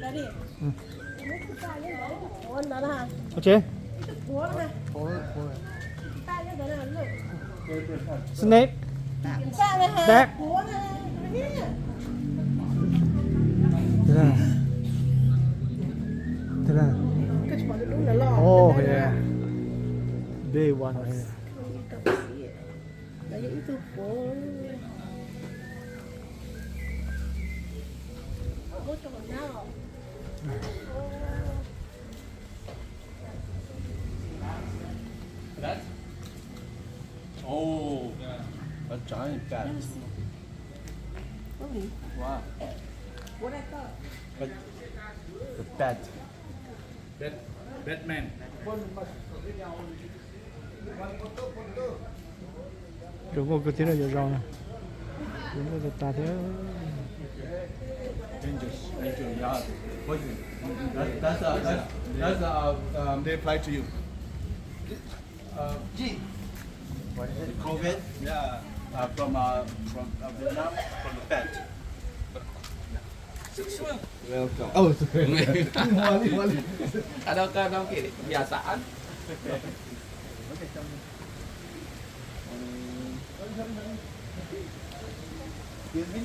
Daddy. Ua ntawd na. Ok. Snake. Back. Oh, yeah. Big one here. Lawv yog ib tug puav. Muab rau nab os. Bat? Oh, a giant bat. Wow. Bat, the bat, Batman. Cov muaj kwv tij no yuav zoo, yuav muaj tas tas thiab. Dangerous, dangerous, yeah. Poison. That, that's, uh, that's, that's, uh, um, they apply to you. Uh, G. What is it? COVID? Yeah. Uh, from, uh, from, uh, Vietnam, from the bat. Welcome. Oh, sorry. Hello, hello, okay. Biasa. Excuse me?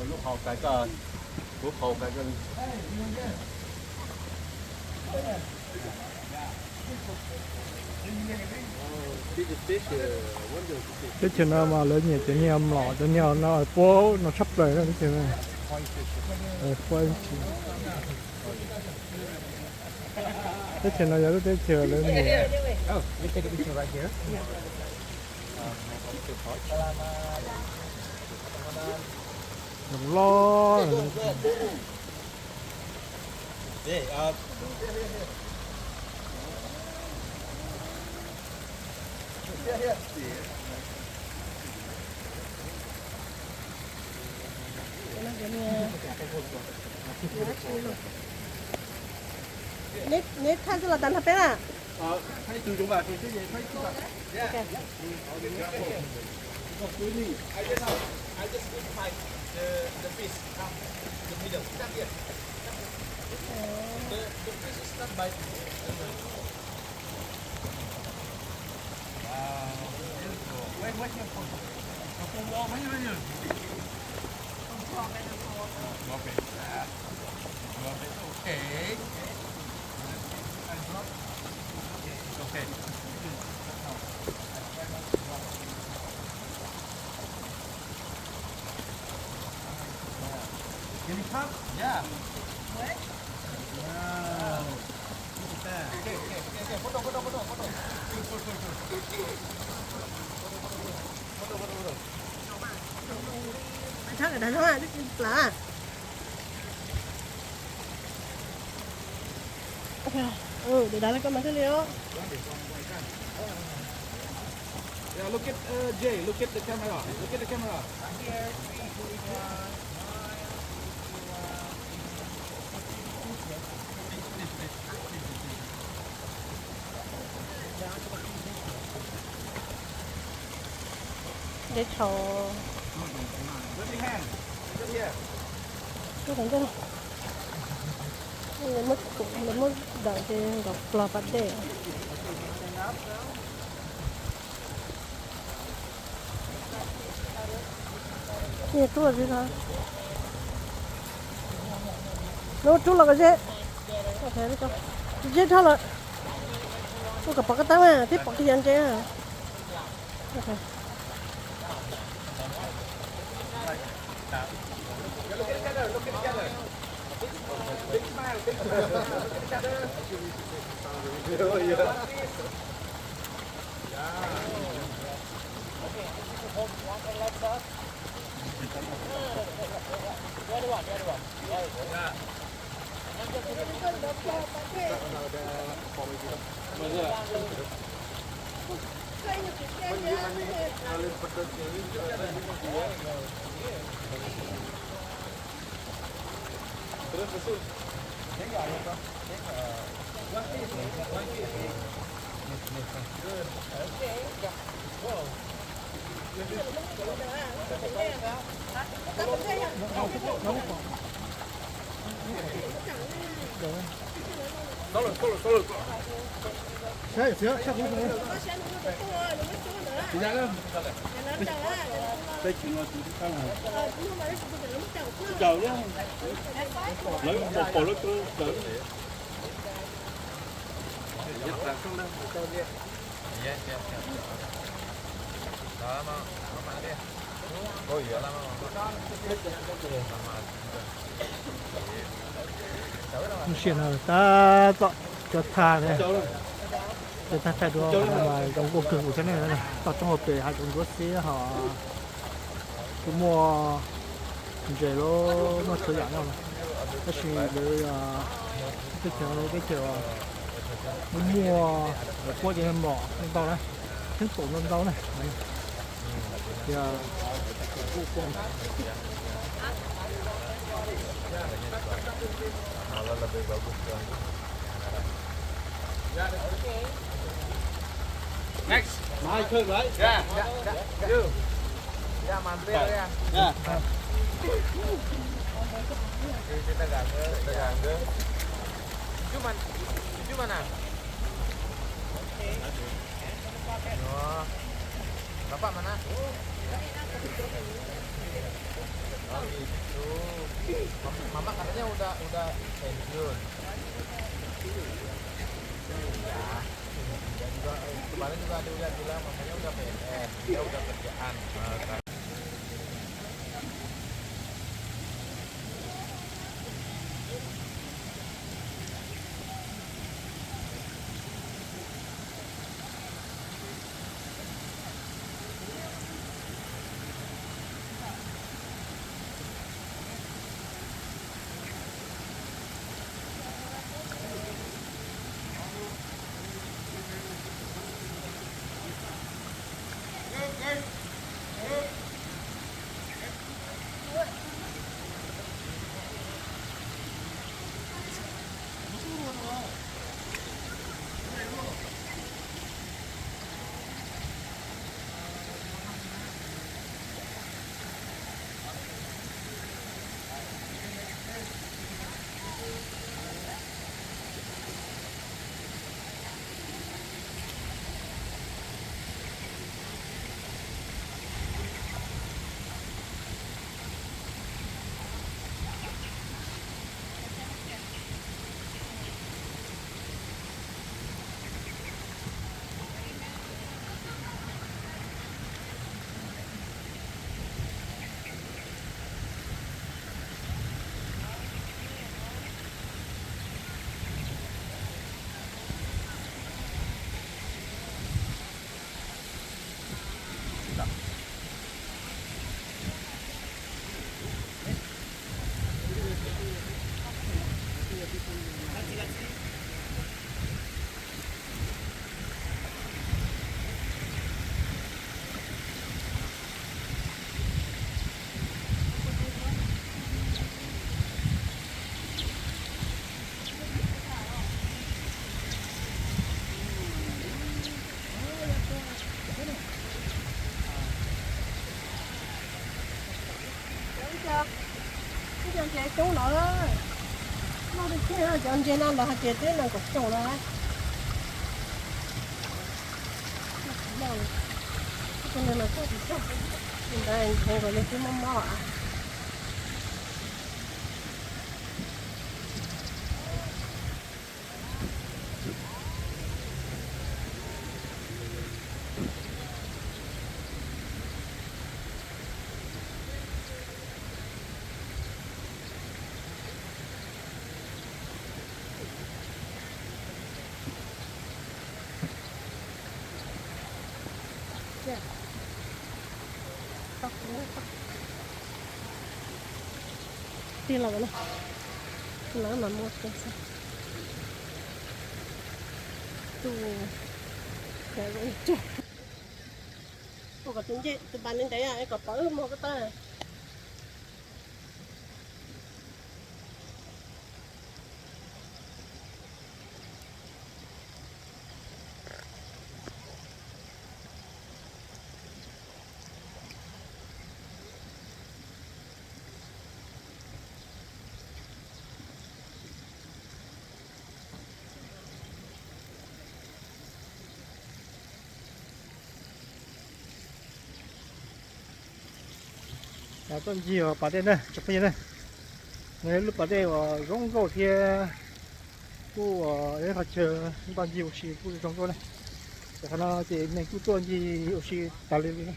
Lub hau kais koj, lub hau kais koj. Teb chaws no mas lawv nyiam cov niag mlom, cov niag no puab no tshaj plaws na teb chaws no. Teb chaws no yog lub teb chaws lawv nyiam. Loj loj. Neb thaij xwb los tas nrho peb na. Thaij tus zoo mas tus twb thaij xwb. Because we need, I just, I just need my, the, the fish come in the middle. Come here. The, the fish is not bite. Wow, beautiful. Wait, wait, wait. Drop it. Drop it. Okay. It's okay. Can you come? Yeah. Wow. Look at that. Okay, okay, okay, okay. Photo, photo, photo, photo. Good, good, good, good. Photo, photo, photo. Thab, thab, thab, thab. Ua li koj mas thiaj li os. Yeah, look at, uh, Jay, look at the camera. Look at the camera. Dej tshauv. Nws muab dawm ces nkawd pluag pas dej. Nyias rub los tsis tau. Lub rub los kom ze. Ze dhau lawm. Ua kom pom koj tab mas thiab pom kiag yov ntses. Lub sij hawm no tab tom cov thaj, cov thaj thaij duab mas zoo nkauj kawg nkaus thiab ne. Toj roob hauv pes hav zoov ntsuab xiab ho kuj muaj ntses los muaj txhua yam no, tab sis lawv teb chaws, teb chaws muaj muaj puab ces mlom ntau ntau na, theeb pom ntau ntau na. Next. My turn, right? Yeah, yeah, yeah. You. Yeah, man, yeah. Yeah. This is the guy, the guy. Cub man, cub man ah. No. Bapak mana? Oh, itu. Mam-, Mamak katanya udah, udah pensiun. Ya. Ya juga, eh, kemarin juga ada udah bilang, mamanya udah P N S, dia udah kerjaan. Eh, Ib co ntses coob no, noj tiag tiag, cov ntses no los hais tias twb nees nkaum xyoo no. Tus no mas tsis txog, tus ntawd ntses nkaus li twb mob mob. Tig los na, lawv mas muaj kiag xwb. Tus, ua kom tus ncej tus pas ntev ntev es kom pov wb muag ko taw. Toj ncig uas pas dej na tsoom phooj ywg na. Nws yog lub pas dej uas zoo nkauj thiab kuj ua ib qhov chaw npaj ncig ua si kuj zoo nkauj na. Ces qhov no ces neeg kuj tuaj ncig ua si tas li li na.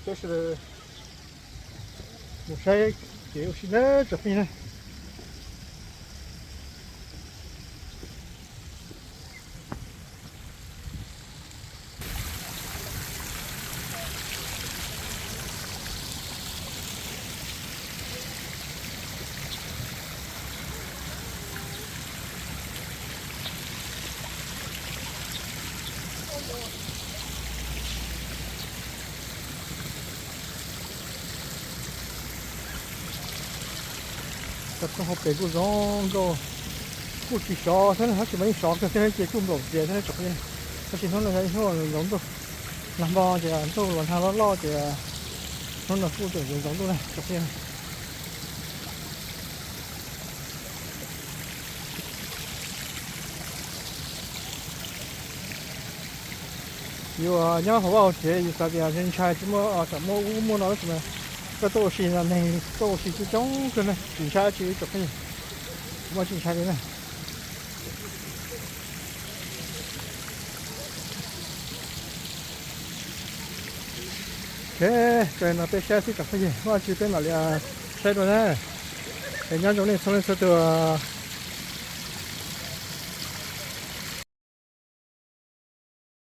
Peb sawv daws mus saib kev ua si na tsoom phooj ywg na. Cov roob hauv pes kuj zoo nkauj, kuj tsis sov thiab tab sis mas yeej sov kawg thiab ces kuj nplaum ntxias thiab tsoom phooj ywg. Tab sis hnub no yog ib hnub zoov ntuj, nag hmo ces ntuj los nag loj loj ces hnub no kuj tseem zoov ntuj na tsoom phooj ywg. Yus nyob hauv vaj hauv tsev yus xav tias ntshai tsis muaj, tsam muaj ub muaj no tab sis mas koj tuaj ua si no neeg tuaj ua si coob coob kawg na tsis ntshai dab tsi tsoom phooj ywg, tsis muaj tsis ntshai li na. Ok, tso no peb saib xwb tsoom phooj ywg, muaj dab tsi peb mam li saib dua na. Es nyob zoo nej txhua leej txhua tus.